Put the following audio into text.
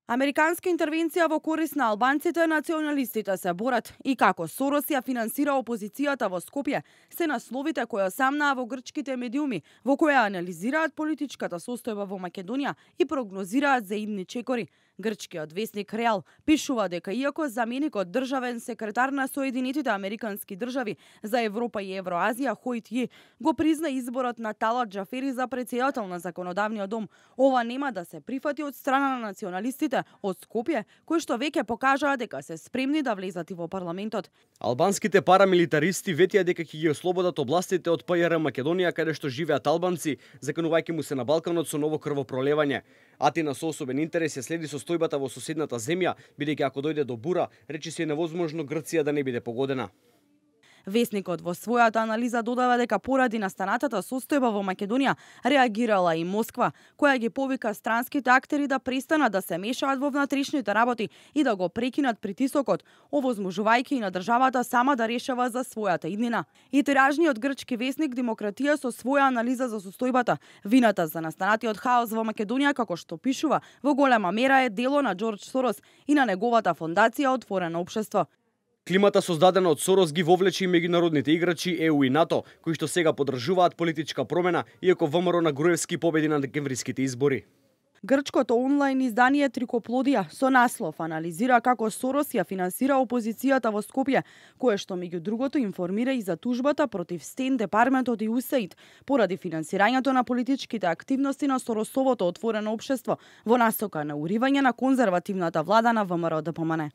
Американска интервенција во корис на албанците националистите се борат и како Сорос ја финансира опозицијата во Скопје се насловите кои осамнаа во грчките медиуми во кои анализираат политичката состојба во Македонија и прогнозираат за идни чекори. Грчкиот весник Реал пишува дека иако заменикот државен секретар на Соединетите Американски држави за Европа и Евроазија Хојт Је го призна изборот на Талат Џафери за претседател на законодавниот дом, ова нема да се прифати од страна на националистите од Скопје, кои што веќе покажаа дека се спремни да влезат и во парламентот. Албанските парамилитаристи ветија дека ќе ги ослободат областите од ПЈР Македонија каде што живеат албанци, заканувајќи му се на Балканот со ново крвопролевање. Атина со особен интерес ја следи состојбата во соседната земја, бидејќи ако дојде до бура, речи се невозможно Грција да не биде погодена. Весникот во својата анализа додава дека поради настанатата состојба во Македонија реагирала и Москва, која ги повика странските актери да престанат да се мешаат во внатрешните работи и да го прекинат притисокот, овозможувајќи и на државата сама да решава за својата иднина. И тиражниот грчки весник Демократија со своја анализа за состојбата, вината за настанатиот хаос во Македонија, како што пишува, во голема мера е дело на Џорџ Сорос и на неговата фондација Отворено општество. Климата создадена од Сорос ги вовлече и меѓународните играчи ЕУ и НАТО, кои што сега поддржуваат политичка промена, иако ВМРО на Груевски победи на декемвриските избори. Грчкото онлайн издание Трикоплодија со наслов анализира како Сорос ја финансира опозицијата во Скопје, кое што меѓу другото информира и за тужбата против Стен Департментот и УСАИД поради финансирањето на политичките активности на Соросовото Отворено општество во насока на уривање на конзервативната влада на ВМРО ДПМН.